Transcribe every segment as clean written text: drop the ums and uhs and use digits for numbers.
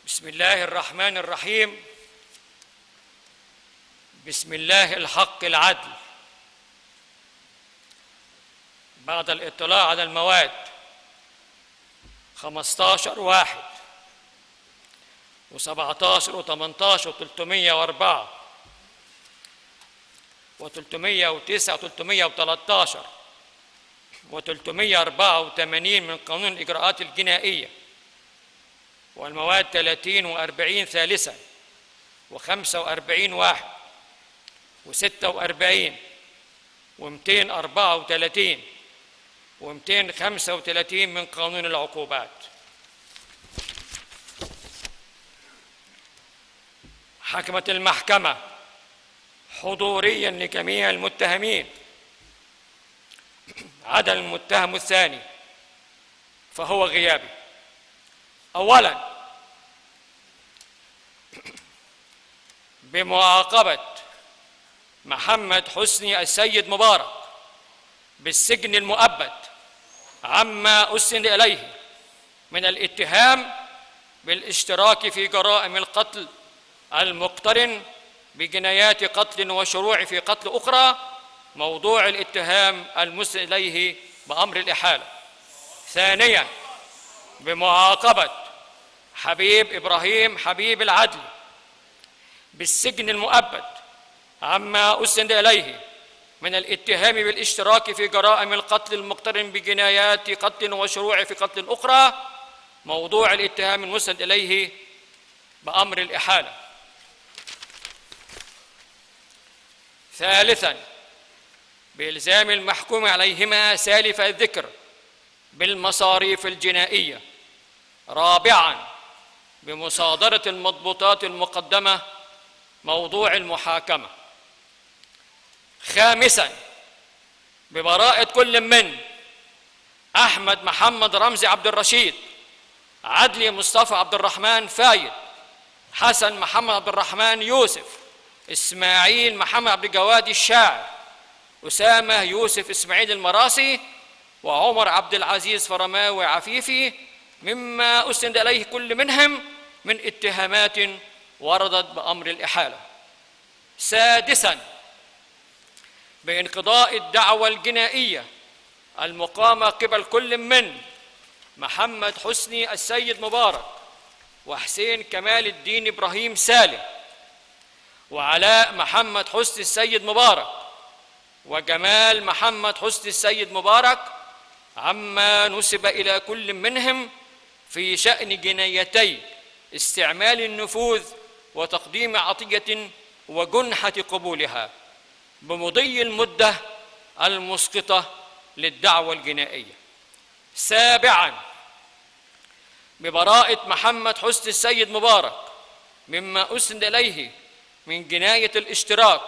بسم الله الرحمن الرحيم. بسم الله الحق العدل. بعد الاطلاع على المواد 15 واحد و17 و18 و304 و309 و313 و384 من قانون الإجراءات الجنائية، والمواد 30 و40 ثالثا و45 واحد و46 و234 و235 من قانون العقوبات. حكمت المحكمة حضوريا لجميع المتهمين عدا المتهم الثاني فهو غيابي. أولا، بمعاقبة محمد حسني السيد مبارك بالسجن المؤبد عما أسند إليه من الاتهام بالاشتراك في جرائم القتل المقترن بجنايات قتل وشروع في قتل أخرى، موضوع الاتهام المسند إليه بأمر الإحالة. ثانياً، بمعاقبة حبيب إبراهيم حبيب العدل بالسجن المؤبد عما أسند إليه من الاتهام بالاشتراك في جرائم القتل المقترن بجنايات قتل وشروع في قتل أخرى، موضوع الاتهام المسند إليه بأمر الإحالة. ثالثاً، بإلزام المحكوم عليهما سالف الذكر بالمصاريف الجنائية. رابعاً، بمصادرة المضبوطات المقدمة، موضوع المحاكمة. خامساً، ببراءة كل من أحمد محمد رمزي عبد الرشيد، عدلي مصطفى عبد الرحمن فايد، حسن محمد عبد الرحمن يوسف، إسماعيل محمد عبد الجواد الشاعر، أسامة يوسف إسماعيل المراسي، وعمر عبد العزيز فرماوي عفيفي، مما أسند إليه كل منهم من اتهامات وردت بأمر الإحالة. سادساً، بانقضاء الدعوى الجنائية المقامة قبل كل من محمد حسني السيد مبارك، وحسين كمال الدين إبراهيم سالم، وعلاء محمد حسني السيد مبارك، وجمال محمد حسني السيد مبارك، عما نسب إلى كل منهم في شأن جنايتي استعمال النفوذ وتقديم عطية وجنحة قبولها بمضي المدة المسقطة للدعوى الجنائية. سابعاً، ببراءة محمد حسني السيد مبارك مما أسند إليه من جناية الاشتراك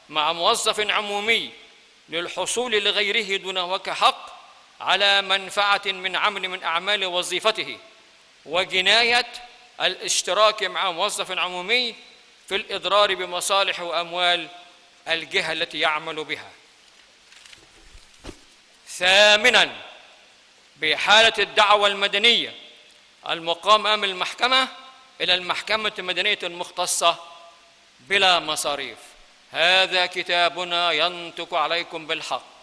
مع موظف عمومي للحصول لغيره دون وجه حق على منفعة من عمل من أعمال وظيفته، وجناية الاشتراك مع موظف عمومي في الإضرار بمصالح وأموال الجهة التي يعمل بها. ثامناً، بإحالة الدعوى المدنية المقام أمام المحكمة إلى المحكمة المدنية المختصة بلا مصاريف. هذا كتابنا ينطق عليكم بالحق.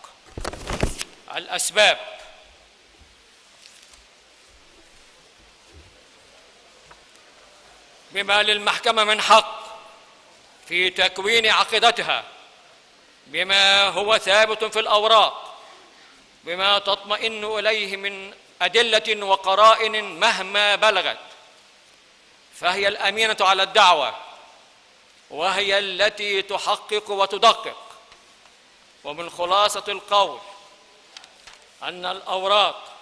الأسباب: بما للمحكمة من حق في تكوين عقيدتها بما هو ثابت في الأوراق، بما تطمئن إليه من أدلة وقرائن مهما بلغت، فهي الأمينة على الدعوة، وهي التي تحقق وتدقق. ومن خلاصة القول أن الأوراق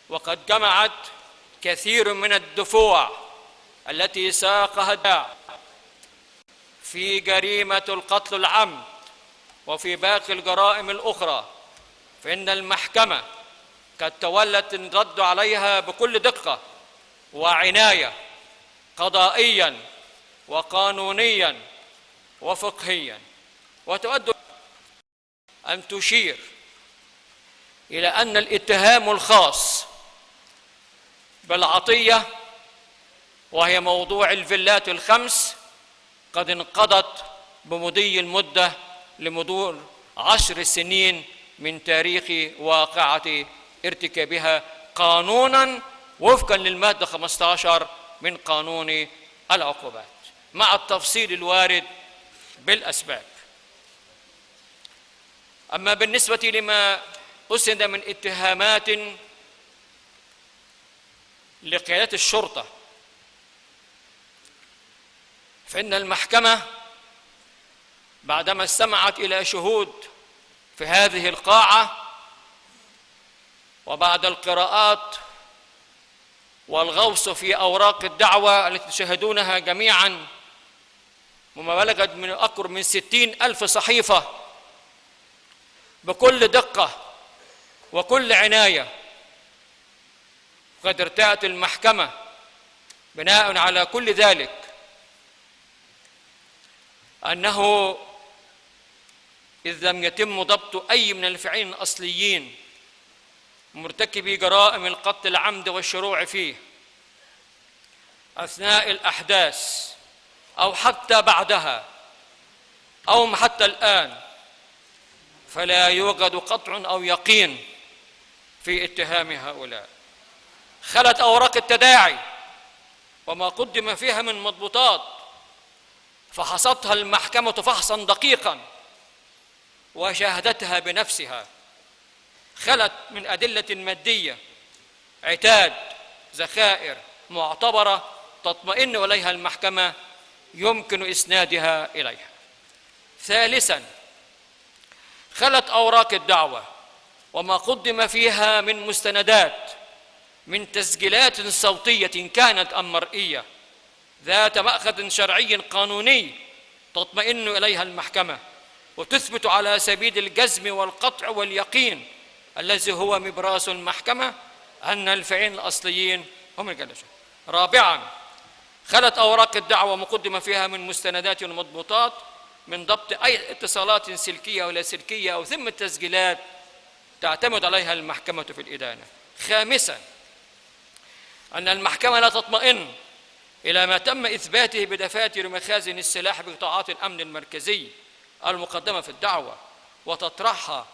وقد جمعت كثير من الدفوع التي ساقها الداعي في جريمة القتل العمد وفي باقي الجرائم الأخرى، فإن المحكمة قد تولت الرد عليها بكل دقة وعناية قضائياً وقانونياً وفقهياً، وتود أن تشير إلى أن الاتهام الخاص بالعطية وهي موضوع الفيلات الخمس، قد انقضت بمضي المدة لمرور 10 سنين من تاريخ واقعة ارتكابها قانوناً وفقاً للمادة 15 من قانون العقوبات، مع التفصيل الوارد بالأسباب. أما بالنسبة لما أسند من اتهامات لقيادة الشرطة، فإن المحكمة بعدما استمعت إلى شهود في هذه القاعة وبعد القراءات والغوص في أوراق الدعوة التي تشاهدونها جميعاً، وما بلغت من أقرب من 60,000 صحيفة بكل دقة وكل عناية، قد ارتأت المحكمة بناء على كل ذلك أنه إذ لم يتم ضبط أي من الفاعلين الأصليين مرتكبي جرائم القتل العمد والشروع فيه أثناء الأحداث أو حتى بعدها أو حتى الآن، فلا يوجد قطع أو يقين في اتهام هؤلاء. خلت أوراق التداعي وما قدم فيها من مضبوطات فحصتها المحكمة فحصاً دقيقاً وشاهدتها بنفسها، خلت من أدلة مادية عتاد ذخائر معتبرة تطمئن إليها المحكمة يمكن إسنادها إليها. ثالثاً، خلت أوراق الدعوة وما قدم فيها من مستندات من تسجيلات صوتية كانت أم مرئية ذات مأخذ شرعي قانوني تطمئن إليها المحكمة وتثبت على سبيل الجزم والقطع واليقين الذي هو مبراس المحكمة أن الفاعلين الأصليين هم الجلسة. رابعاً، خلت أوراق الدعوة مقدمة فيها من مستندات ومضبوطات من ضبط أي اتصالات سلكية ولا سلكية أو ثم تسجيلات تعتمد عليها المحكمة في الإدانة. خامساً، أن المحكمة لا تطمئن إلى ما تم إثباته بدفاتر مخازن السلاح بقطاعات الأمن المركزي المقدمة في الدعوة وتطرحها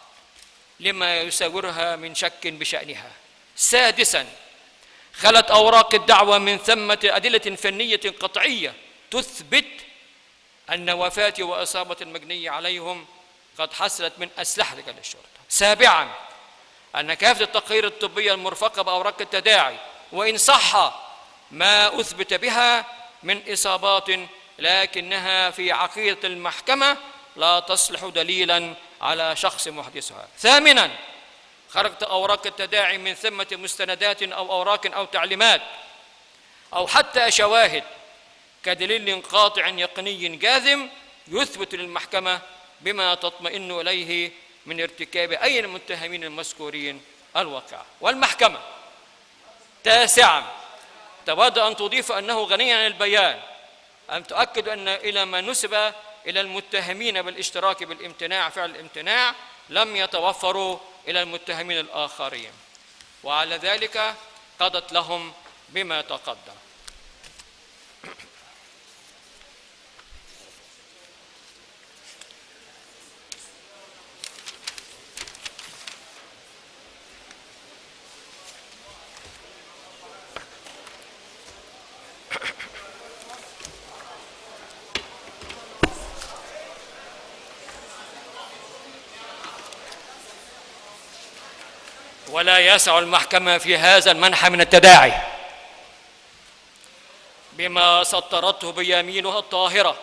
لما يساورها من شك بشأنها. سادساً، خلت أوراق الدعوة من ثمة أدلة فنية قطعية تثبت أن وفاة وإصابة المجني عليهم قد حصلت من أسلحة رجال الشرطة. سابعاً، أن كافة التقارير الطبية المرفقة بأوراق التداعي وإن صح ما أثبت بها من إصابات لكنها في عقيدة المحكمة لا تصلح دليلاً على شخص محدثها. ثامناً، خرجت أوراق التداعي من ثمة مستندات أو أوراق أو تعليمات أو حتى شواهد كدليل قاطع يقيني جاذم يثبت للمحكمة بما تطمئن إليه من ارتكاب أي من المتهمين المذكورين الواقعة. والمحكمة تاسعاً تود أن تضيف أنه غني عن البيان أن تؤكد أن إلى ما نسب إلى المتهمين بالاشتراك بالامتناع فعل الامتناع لم يتوفروا إلى المتهمين الآخرين، وعلى ذلك قضت لهم بما تقدم. ولا يسع المحكمة في هذا المنحى من التداعي بما سطرته بيمينها الطاهرة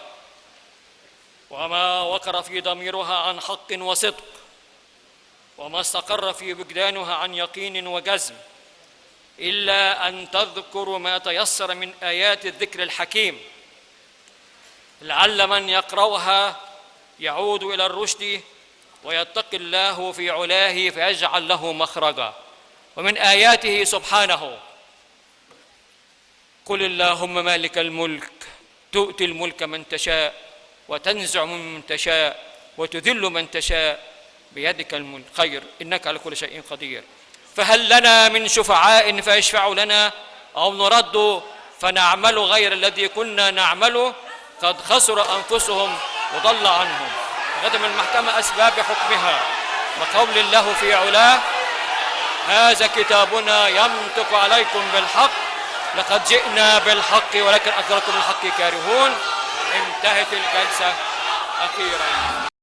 وما وقر في ضميرها عن حق وصدق وما استقر في وجدانها عن يقين وجزم، إلا أن تذكر ما تيسر من آيات الذكر الحكيم لعل من يقرأها يعود إلى الرشد ويتقي الله في علاه فيجعل له مخرجا. ومن آياته سبحانه: قل اللهم مالك الملك تؤتي الملك من تشاء وتنزع من تشاء وتذل من تشاء بيدك الملك خير إنك على كل شيء قدير. فهل لنا من شفعاء فيشفعوا لنا أو نرد فنعمل غير الذي كنا نعمله قد خسر أنفسهم وضل عنهم. قدم المحكمة أسباب حكمها وقول الله في علاه: هذا كتابنا ينطق عليكم بالحق لقد جئنا بالحق ولكن أكثركم الحق كارهون. انتهت الجلسة أخيرا.